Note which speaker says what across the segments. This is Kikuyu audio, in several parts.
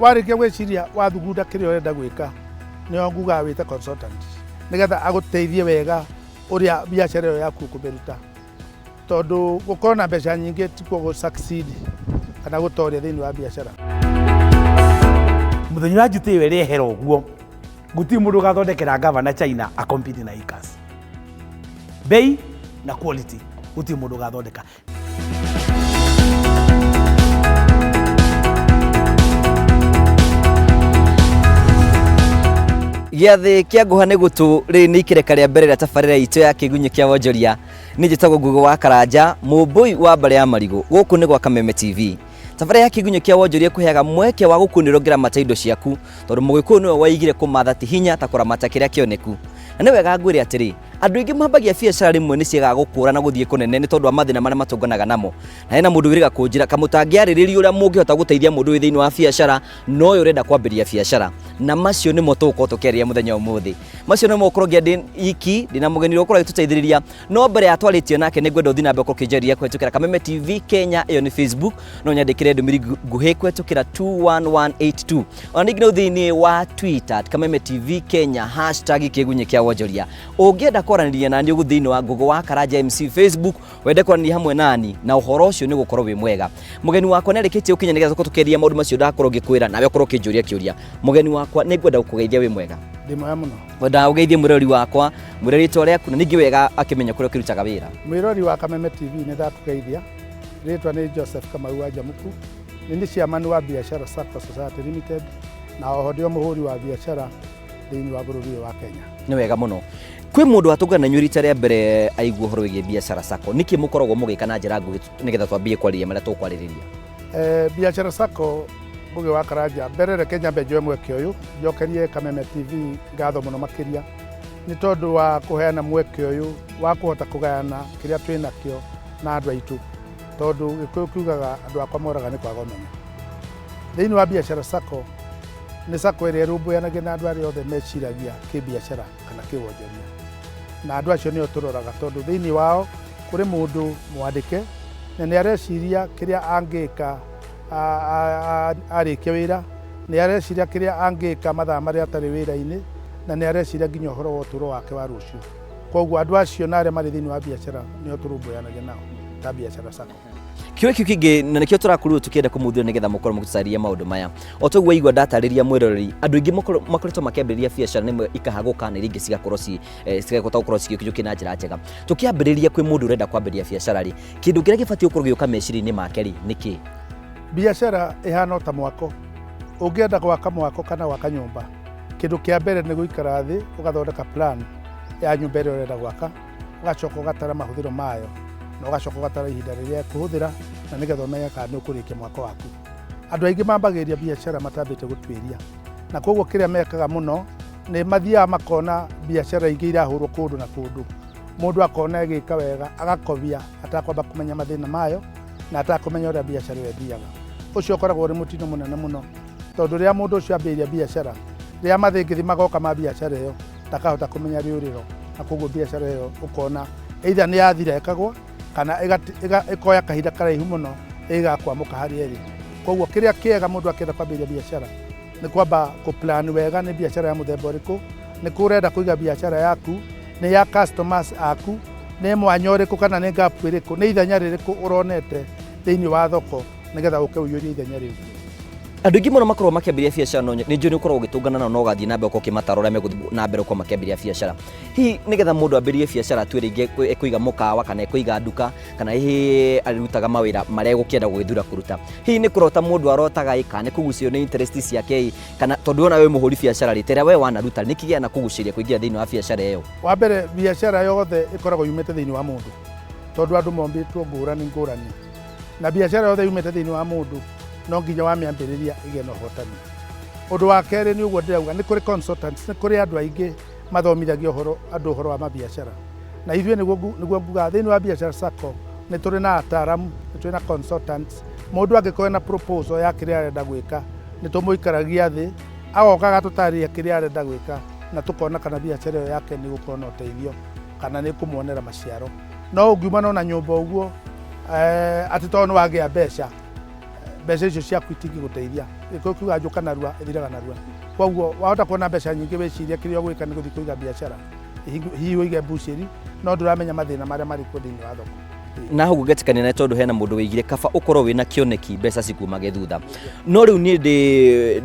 Speaker 1: Warĩkia gwĩciria wathugunda kĩrĩa ũrenda gwĩka, nĩyo ngugaga wĩte consultant nĩgetha agũteithie wega ũrĩa biacara ĩyo yaku ũkũmĩruta. Tondũ gũkorwo na mbeca nyingĩ tikuo gũ succeed kana gũtoria thĩinĩ wa biacara.
Speaker 2: Mũthenya ũrĩa njutĩ ĩyo ĩrehera ũguo, gũtirĩ mũndũ ũgathondekera gavana China a compete na Acres. Bei na quality gũtirĩ mũndũ ũgathondeka.
Speaker 3: Gĩathĩ kĩa ngũha nĩ gũtũ rĩrĩ nĩ ikereka rĩa mbere rĩa tabarĩra itũ ya kĩgunyĩ kĩa wonjoria. Niĩ njĩtagwo Ngugi wa Karanja, mũmbũi wa mbarĩ ya marigũ. Gũkũ nĩ gwa Kameme TV. Tabarĩra ya kĩgunyĩ kĩa wonjoria ĩkũheaga mweke wa gũkunĩrwo ũngĩramata indo ciaku, tondũ mũgĩkũyũ nĩwe waigire kũmatha ti hinya ta kũramata kĩrĩa kĩoneku. Na nĩ wega ngwĩre atĩrĩ, andũ aingĩ mambagia biacara rĩmwe nĩ ciagaga gũkũra na gũthiĩ kũnene nĩ tondũ wa mathĩna marĩa matũnganaga namo. Na hena mũndũ wĩrĩga kũnjĩra kamũtangĩarĩrĩria ũrĩa mũngĩhota gũteithia mũndũ wĩ thĩinĩ wa biacara na ũyũ ũrenda kwambĩrĩria biacara. Na macio nĩmo tũgũkorwo tũkĩarĩria mũthenya wa ũmũthĩ. Macio nĩmo ũkorwo ngĩa ndĩ iki, ndĩna mũgeni ũrĩa ũkorwo agĩtũteithĩrĩria. No mbere ya twarĩtie nake nĩ ngwenda ũthiĩ na mbere gũkorwo ũkĩnjarĩria kũhetũkĩra Kameme TV Kenya, ĩyo nĩ Facebook, no nyandĩkĩre ndũmĩrĩri nguhĩ kũhetũkĩra 21182. Ona ningĩ no thĩinĩ wa Twitter at Kameme TV Kenya hashtag kĩgunyĩ kĩa wonjoria. Ũngĩenda kwaranĩria nani ũguo thĩinĩ wa Ngũgũ wa Karanja MC Facebook, wende kwaranĩria hamwe nani na ũhoro ũcio nĩ gũkorwo wĩ mwega. Mũgeni wakwa nĩ arĩkĩtie gũkinya nĩgetha tũkorwo tũkĩaria maũndũ macio ndakorwo ngĩkwĩra nawe ũkorwo ũkĩnjũria kĩũria. Mũgeni wakwa nĩ ngwenda gũkũgeithia wĩ mwega.
Speaker 1: Ndĩ mwega mũno.
Speaker 3: Ngwendaga ũgeithie mwĩrori wakwa, mwĩre rĩtwa rĩaku na ningĩ wega akĩmenya kũrĩa ũkĩrutaga wĩra.
Speaker 1: Mwĩrori wa Kameme TV nĩ ndakũgeithia. Rĩtwa nĩ Joseph Kamau wa Njamuku. Nĩ niĩ chairman wa Biashara Sacco Society Limited na oho ndĩ o mũhũri wa biacara thĩinĩ wa bũrũri ũyũ wa Kenya.
Speaker 3: Nĩ wega mũno. Kwĩ mũndũ watũngana na inyuĩ rita rĩa mbere aigua ũhoro wĩgiĩ Biashara Sacco, nĩkĩ mũkoragwo mũgĩka na njĩra nguhĩ nĩgetha twambie kwarĩrĩria marĩa tũkwarĩrĩria?
Speaker 1: Biashara Sacco Ngũgĩ wa Karanja, mbere reke nyambe njoe mweke ũyũ njokerie Kameme TV ngatho mũno makĩria nĩ tondũ wa kũheana mweke ũyũ wa kũhota kũgayana kĩrĩa twĩ nakĩo na andũ aitũ, tondũ Gĩkũyũ kiugaga andũ akwa moraga nĩ kwaga ũmenyo. Thĩinĩ wa Biashara Sacco nĩ sacco ĩrĩa ĩrũmbũyanagia na andũ arĩa othe meciragia kĩbiacara kana kĩwonjoria, na andũ acio nĩo tũroraga tondũ thĩinĩ wao kũrĩ mũndũ mwandĩke na nĩ areciria kĩrĩa angĩka arĩkia wĩra, nĩ areciria kĩrĩa angĩka mathaa marĩa atarĩ wĩra-inĩ, na nĩ areciria nginya ũhoro wa ũtũũro wake wa rũciũ. Koguo andũ acio na arĩa marĩ thĩinĩ wa biacara nĩo tũrũmbũyanagia nao ta Biashara Sacco.
Speaker 3: Kĩũria kĩu kĩngĩ na nĩkĩo tũrakorirwo tũkĩenda kũmũthura nĩgetha mũkorwo mũgĩtũtarĩria maũndũ maya. O ta ũguo waigua ndatarĩria mwĩroreri, andũ aingĩ makoretwo makĩambĩrĩria biacara rĩmwe ikahagũka na iria ingĩ cigakorwo ci cigahota gũkorwo cigĩkinyũkia na njĩra njega. Tũkĩambĩrĩria kwĩ mũndũ ũrenda kwambĩrĩria biacara rĩ, kĩndũ kĩrĩa gĩbatiĩ gũkorwo gĩgĩũka meciria-inĩ make rĩ, nĩ kĩĩ?
Speaker 1: Biacara ĩhana o ta mwako. Ũngĩenda gwaka mwako kana gwaka nyũmba, kĩndũ kĩa mbere nĩ gũikara thĩ ũgathondeka plan ya nyũmba ĩrĩa ũrenda gwaka, ũgacoka ũgatara mahũthĩro mayo na ũgacoka ũgatara ihinda rĩrĩa ĩkũhũthĩra na nĩgetha ũmenye kana nĩ ũkũrĩkia mwako waku. Andũ aingĩ mambagĩrĩria biacara matambĩte gũtuĩria, na koguo kĩrĩa mekaga mũno nĩ mathiaga makona biacara ingĩ irahũrwo kũndũ na kũndũ, mũndũ akona ĩgĩka wega agakobia atakwamba kũmenya mathĩna mayo na atakũmenya ũrĩa biacara ĩyo ĩthiaga. Ũcio ũkoragwo ũrĩ mũtino mũnene mũno, tondũ rĩrĩa mũndũ ũcio ambĩrĩria biacara, rĩrĩa mathĩngĩthi magoka ma biacara ĩyo ndakahota kũmenya rĩũrĩro, na koguo biacara ĩyo ũkona either nĩ yathira ĩkagwa kana ĩkoya kahinda karaihu mũno ĩgĩgakwamũka harĩa ĩrĩ. Koguo kĩrĩa kĩega mũndũ akĩenda kwambĩrĩria biacara nĩ kwamba kũ plan wega nĩ biacara ya mũthemba ũrĩkũ, nĩ kũ ũrenda kũiga biacara yaku, nĩ ya customers aku, nĩ mwanya ũrĩkũ kana nĩ gap ĩrĩkũ, nĩ ithenya rĩrĩkũ ũronete thĩinĩ wa thoko nĩgetha ũke ũiyũrie ithenya rĩu.
Speaker 3: Andũ aingĩ mũno makoragwo makĩambĩrĩria biacara no nĩ njũĩ nĩ ũkoragwo ũgĩtũngana nao na ũgathiĩ na mbere gũkorwo ũkĩmatara ũrĩa megũthiĩ na mbere gũkorwo makĩambĩrĩria biacara. Hihi nĩgetha mũndũ ambĩrĩrie biacara atue rĩngĩ ekũiga mũkawa kana ekũiga nduka kana hihi arĩrutaga mawĩra marĩa egũkĩenda gũgĩthura kũruta. Hihi nĩ kũrota mũndũ arotaga ĩ kana nĩ kũgucĩrĩrio nĩ interest ciake ĩ kana tondũ ona wĩ mũhũri biacara rĩ, ta ĩrĩa we wanaruta nĩkĩ kĩanakũgucĩrĩria kũingĩra thĩinĩ wa biacara ĩyo?
Speaker 1: Wa mbere biacara yothe ĩkoragwo yumĩte thĩinĩ wa mũndũ tondũ andũ mombĩtwo ngũrani ngũrani, na biacara yothe yumĩte thĩinĩ wa mũndũ no nginya wamĩambĩrĩria ĩgĩe na ũhotani. Ũndũ wa kerĩ nĩ ũguo ndĩrauga, nĩ kũrĩ consultants, nĩ kũrĩ andũ aingĩ mathomithagia andũ ũhoro wa mabiacara, na ithuĩ nĩguo ngugaga thĩinĩ wa Biashara Sacco nĩ tũrĩ na ataaramu, nĩ tũrĩ na consultants. Mũndũ angĩkorwo ena proposal ya kĩrĩa arenda gwĩka, nĩ tũmũikaragia thĩ, agoka agatũtarĩria kĩrĩa arenda gwĩka, na tũkona kana biacara ĩyo yake nĩ ĩgũkorwo na ũteithio kana nĩ ĩkũmuonera maciaro. No ũngiuma no na nyũmba ũguo atĩ tondũ nĩ wagĩa mbeca, Mbeca icio ciaku itingĩgũteithia. Gĩkũyũ kiugaga njũka narua ĩthiraga narua. Koguo wahota kuona mbeca nyingĩ wĩcirie kĩrĩa ũgwĩka nĩ gũthiĩ kũiga biacara, hihi ũige mbucĩri, no ndũramenya mathĩna marĩa marĩ kuo thĩinĩ wa thoko.
Speaker 3: Na hau ngĩtĩkania nĩ tondũ hena mũndũ wĩigire kaba ũkorwo wĩna kĩoneki mbeca cikumage thutha. No rĩu niĩ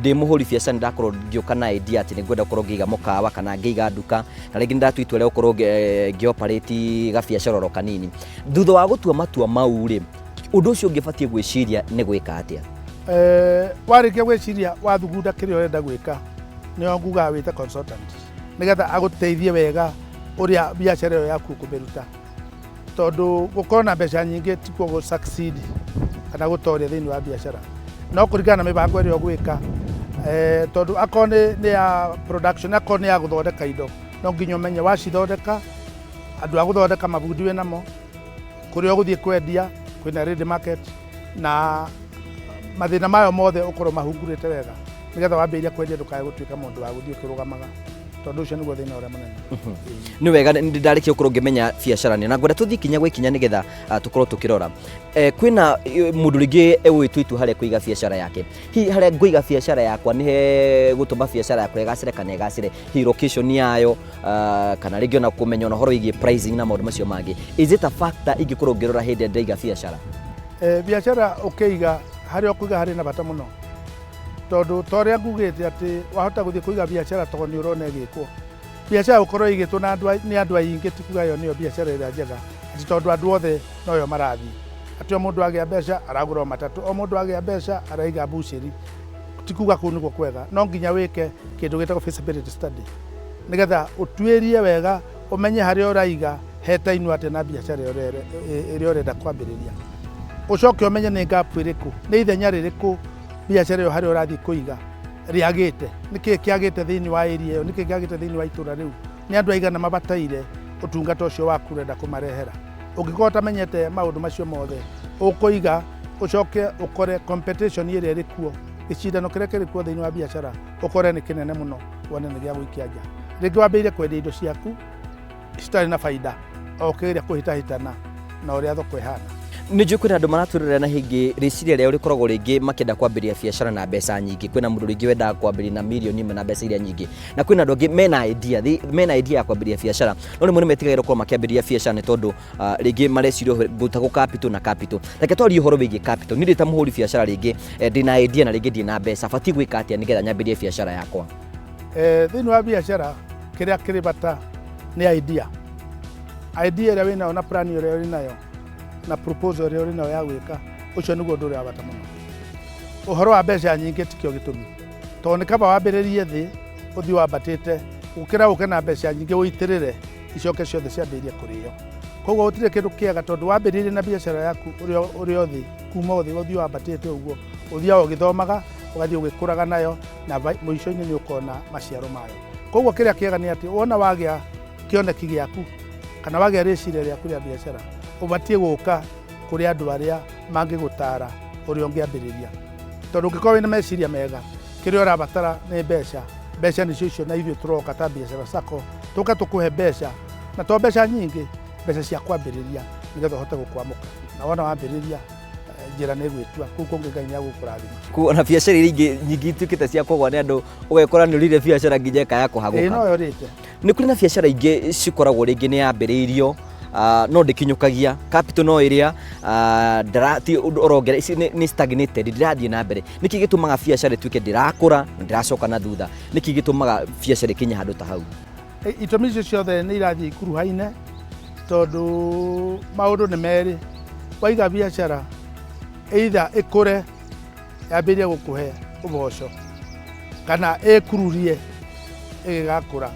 Speaker 3: ndĩ mũhũri biacara, nĩ ndakorwo ngĩũka na idea atĩ nĩ ngwenda gũkorwo ngĩiga mũkawa kana ngĩiga nduka, na rĩngĩ nĩ ndatua itua rĩa gũkorwo ngĩoperate gabiacara oro kanini. Thutha wa gũtua matua mau rĩ, ũndũ ũcio ũngĩ batiĩ gwĩciria nĩ gwĩka atĩa?
Speaker 1: Warĩkia gwĩciria wathugunda kĩrĩa ũrenda gwĩka, nĩyo ngugaga wĩte consultant nĩgetha agũteithie wega ũrĩa biacara ĩyo yaku ũkũmĩruta, tondũ gũkorwo na mbeca nyingĩ tikuo gũ succeed kana gũtoria thĩinĩ wa biacara, no kũringana na mĩbango ĩrĩa ũgwĩka. Tondũ akorwo nĩ ya production, akorwo nĩ ya gũthondeka indo, no nginya ũmenye wacithondeka, andũ a gũthondeka, mabundi wĩ namo, kũrĩa ũgũthiĩ kwendia kwĩna ready market, na mathĩna mayo mothe ũkorwo mahungurĩte wega, nĩgetha wambĩrĩria kwendia ndũkae gũtuĩka mũndũ wa gũthiĩ ũkĩrũgamaga, tondũ ũcio nĩguo thĩna ũrĩa mũnene.
Speaker 3: Nĩ wega, nĩ ndarĩkia gũkorwo ngĩmenya biacara nĩ na ngwenda tũthiĩ kinya gwĩ kinya nĩgetha tũkorwo tũkĩrora. Kwĩna mũndũ rĩngĩ egũgĩtua itua harĩa kũiga biacara yake. Hihi harĩa ngũiga biacara yakwa nĩ he gũtũma biacara yakwa ĩgacĩre kana ĩgacĩre, hihi location yayo, kana rĩngĩ ona kũmenya ona ũhoro wĩgiĩ pricing na maũndũ macio mangĩ, is it a factor ingĩkorwo ngĩrora hĩndĩ ĩrĩa ndĩraiga biacara?
Speaker 1: Biacara ũkĩiga, harĩa ũkũiga harĩ na bata mũno, tondũ ta ũrĩa ngugĩte atĩ wahota gũthiĩ kũiga biacara tondũ nĩ ũrona ĩgĩkwo. Biacara gũkorwo ĩigĩtwo na andũ nĩ andũ aingĩ ti kuga ĩyo nĩyo biacara ĩrĩa njega, atĩ tondũ andũ othe noyo marathiĩ, atĩ o mũndũ agĩa mbeca aragũra o matatũ, o mũndũ agĩa mbeca araiga mbucĩri, ti kuga kũu nĩkuo kwega. No nginya wĩke kĩndũ gĩtagwo feasibility study nĩgetha ũtuĩrie wega, ũmenye harĩa ũraiga hetainwo atĩa na biacara ĩrĩa ũrenda kwambĩrĩria. Ũcoke ũmenye nĩ gap ĩrĩkũ, nĩ ithenya rĩrĩkũ biacara ĩyo harĩa ũrathiĩ kũiga rĩagĩte, nĩkĩĩ kĩagĩte thĩinĩ wa area ĩyo, nĩkĩĩ kĩagĩte thĩinĩ wa itũra rĩu, nĩ andũ aigana mabataire ũtungata ũcio waku ũrenda kũmarehera. Ũngĩkorwo ũtamenyete maũndũ macio mothe, ũkũiga ũcoke ũkore competition ĩrĩa ĩrĩ kuo, gĩcindano kĩrĩa kĩrĩ kuo thĩinĩ wa biacara, ũkore nĩ kĩnene mũno, wone nĩ gĩa gũikia nja. Rĩngĩ wambĩrĩrie kwendia indo ciaku citarĩ na baida, o ũkĩgeria kũhĩtahĩtana na ũrĩa thoko ĩhana.
Speaker 3: Nĩ njũĩ kwĩna andũ maratwĩrorera na hĩngĩ rĩciria rĩao rĩkoragwo rĩngĩ makĩenda kwambĩrĩria biacara na mbeca nyingĩ. Kwĩna mũndũ rĩngĩ wendaga kwambĩrĩria na mirioni 1 na mbeca iria nyingĩ, na kwĩna andũ angĩ mena idea, mena idea ya kwambĩrĩria biacara, no rĩmwe nĩ metigagĩra gũkorwo makĩambĩrĩria biacara nĩ tondũ rĩngĩ mareciria gũtagwo capital na capital. Reke twarie ũhoro wĩgiĩ capital. Niĩ ndĩ ta mũhũri biacara, rĩngĩ ndĩna idea na rĩngĩ ndirĩ na mbeca, batiĩ gwĩka atĩa nĩgetha nyambĩrĩrie biacara yakwa?
Speaker 1: Thĩinĩ wa biacara kĩrĩa kĩrĩ bata nĩ idea, idea ĩrĩa wĩnayo na plan ĩrĩa ũrĩ nayo na proposal ĩrĩa ũrĩ nayo ya gwĩka. Ũcio nĩguo ũndũ ũrĩa wa bata mũno. Ũhoro wa mbeca nyingĩ tikĩo gĩtũmi, tondũ nĩ kaba wambĩrĩrie thĩ ũthiĩ wambatĩte gũkĩra ũke na mbeca nyingĩ ũitĩrĩre icoke ciothe ciambĩrĩrie kũrĩo. Koguo gũtirĩ kĩndũ kĩega, tondũ wambĩrĩirie na biacara yaku ũrĩ o thĩ, kuma o thĩ ũthiĩ wambatĩte ũguo, ũthiaga ũgĩthomaga, ũgathiĩ ũgĩkũraga nayo, na mũico-inĩ nĩ ũkona maciaro mayo. Koguo kĩrĩa kĩega nĩ atĩ wona wagĩa kĩoneki gĩaku kana wagĩa rĩciria rĩaku rĩa biacara, ũbatiĩ gũka kũrĩ andũ arĩa mangĩgũtara ũrĩa ũngĩambĩrĩria, tondũ ũngĩkorwo wĩna meciria mega, kĩrĩa ũrabatara nĩ mbeca. Mbeca nĩcio icio, na ithuĩ tũroka ta Biacara Sacco tũka tũkũhe mbeca, na to mbeca nyingĩ, mbeca cia kwambĩrĩria nĩgetha ũhote gũkwamũka, na wona wambĩrĩria, njĩra nĩ ĩgwĩtua kũu kũngĩ, Ngai nĩ agũkũrathima.
Speaker 3: Kuona biacara iria ingĩ nyingĩ ituĩkĩte cia kũgwa nĩ andũ, ũgekora nĩ ũrire biacara nginya ĩkaya kũhagũka.
Speaker 1: No yorĩte.
Speaker 3: Nĩ kũrĩ na biacara ingĩ cikoragwo rĩngĩ nĩ yambĩrĩirio, no ndĩkinyũkagia capital, no ĩrĩa ti ũndũ ũrongera, ici nĩ stagnated, ndĩrathiĩ na mbere. Nĩkĩ gĩtũmaga biacara ĩtuĩke ndĩrakũra na ndĩracoka na thutha? Nĩkĩ gĩtũmaga biacara ĩkinye handũ ta hau?
Speaker 1: Itũmi icio ciothe nĩ irathiĩ ikuruhaine, tondũ maũndũ nĩ merĩ. Waiga biacara, either ĩkũre yambĩrĩrie gũkũhe ũboco, kana ĩkururie ĩgĩgakũra,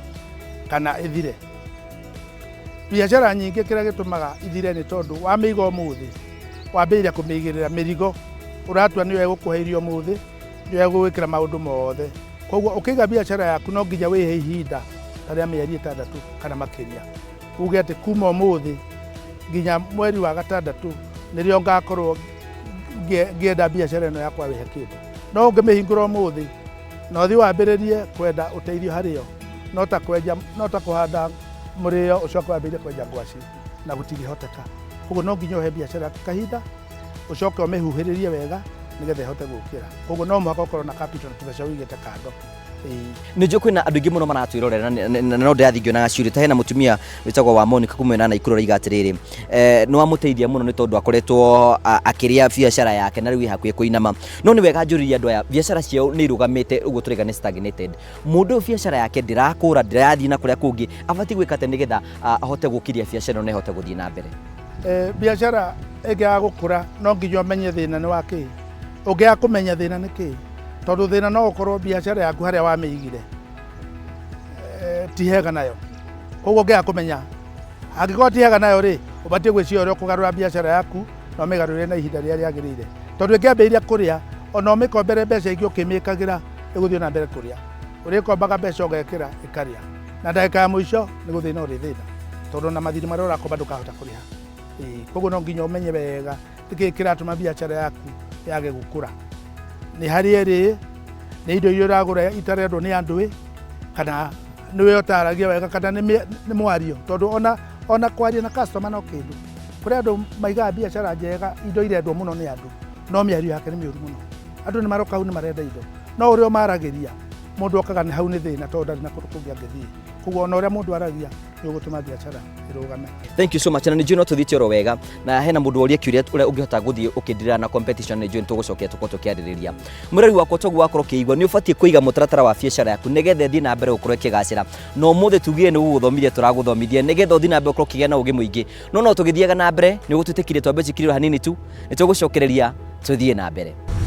Speaker 1: kana ĩthire. Biacara nyingĩ kĩrĩa gĩtũmaga ithire nĩ tondũ wamĩiga ũmũthĩ, wambĩrĩria kũmĩigĩrĩra mĩrigo, ũratua nĩyo ĩgũkũhe irio ũmũthĩ, nĩyo ĩgũgwĩkĩra maũndũ mothe. Koguo ũkĩiga biacara yaku no nginya wĩhe ihinda ta rĩa mĩeri 6 kana makĩria, uge atĩ kuma ũmũthĩ nginya mweri wa gatandatũ nĩrĩo ngakorwo ngĩenda biacara ĩno yakwa wĩhe kĩndũ. No ũngĩmĩhingũra ũmũthĩ na ũthiĩ wambĩrĩrie kwenda ũteithio harĩo, no ta kwenja, no ta kũhanda mũrĩo ũcoke wambĩrĩrie kwenja ngwacĩ, na gũtingĩhoteka. Koguo no nginya ũhe biacara yaku kahinda, ũcoke ũmĩhuhĩrĩrie wega. Nĩgetha ĩhote gũkĩra. Koguo no mũhaka ũkorwo na capital na tũbeca ũigĩte kando.
Speaker 3: Nĩ njũĩ kwĩna andũ aingĩ mũno maratwĩrorera na no ndĩrathiĩ ngĩonaga ciũria ta hena mũtumia wĩtagwo wa Monica kuma na Naikuru araiga atĩrĩrĩ, nĩ wamũteithia mũno nĩ tondũ akoretwo akĩrĩa biacara yake na rĩu ĩ hakuhĩ kũinama. No nĩ wega njũrĩrie andũ aya biacara ciao nĩ irũgamĩte ũguo tũraiga nĩ stagnated. Mũndũ ũyũ biacara yake ndĩrakũra, ndĩrathiĩ na kũrĩa kũngĩ, abatiĩ gwĩka atĩa nĩgetha ahote gũkĩria biacara ĩno na ĩhote gũthiĩ na mbere?
Speaker 1: Biacara ĩngĩaga gũkũra no nginya ũmenye thĩna nĩ wa kĩĩ. Ũngĩaga kũmenya thĩna nĩ kĩĩ, tondũ thĩna no ũkorwo biacara yaku harĩa wamĩigire ti hega nayo. Koguo ũngĩaga kũmenya angĩkorwo ti hega nayo rĩ, ũbatiĩ gwĩciria ũrĩa ũkũgarũra biacara yaku na ũmĩgarũre na ihinda rĩrĩa rĩagĩrĩire. Tondũ ĩngĩambĩrĩria kũrĩa, ona ũmĩkombere mbeca ingĩ ũkĩmĩkagĩra, ĩgũthiĩ na mbere kũrĩa. Ũrĩkombaga mbeca ũgekĩra, ĩkarĩa. Na ndagĩka ya mũico nĩ gũthĩna ũrĩthĩna, tondũ ona mathirĩ marĩa ũrakomba ndũkahota kũrĩha. Koguo no nginya ũmenye wega nĩkĩĩ kĩratũma biacara yaku yage gũkũra. Nĩ harĩa ĩrĩ, nĩ indo iria ũragũra itarendwo nĩ andũ ĩ, kana nĩwe ũtaragia wega, kana nĩ mwario. Tondũ ona kwaria na customer no kĩndũ. Kũrĩ andũ maigaga biacara njega, indo irendwo mũno nĩ andũ, no mĩario yake nĩ mĩũru mũno. Andũ nĩ maroka hau nĩ marenda indo, no ũrĩa ũmaragĩria, mũndũ okaga nĩ hau nĩ thĩna tondũ ndarĩ na kũndũ kũngĩ angĩthiĩ. Koguo ona ũrĩa mũndũ aragia nĩ ũgũtũma biacara ĩrũgame.
Speaker 3: Thank you so much. Na nĩ njũĩ no tũthiĩte oro wega na hena mũndũ woria kĩũria ũrĩa ũngĩhota gũthiĩ ũkĩndirĩra na competition, nĩ njũĩ nĩ tũgũcokia tũkorwo tũkĩarĩrĩria. Mũreri wakwa, toguo wakorwo ũkĩigua nĩ ũbatiĩ kũiga mũtaratara wa biacara yaku nĩgetha ĩthiĩ na mbere gũkorwo ĩkĩgacĩra. Na ũmũthĩ tugire nĩ gũgũthomithia tũragũthomithia nĩgetha ũthiĩ na mbere gũkorwo ũkĩgĩa na ũgĩ mũingĩ. No tũgĩthiaga na mbere nĩ ũgũtwĩtĩkirie twambe tũkirĩrwo hanini tu, nĩ tũgũcokereria tũthiĩ na mbere.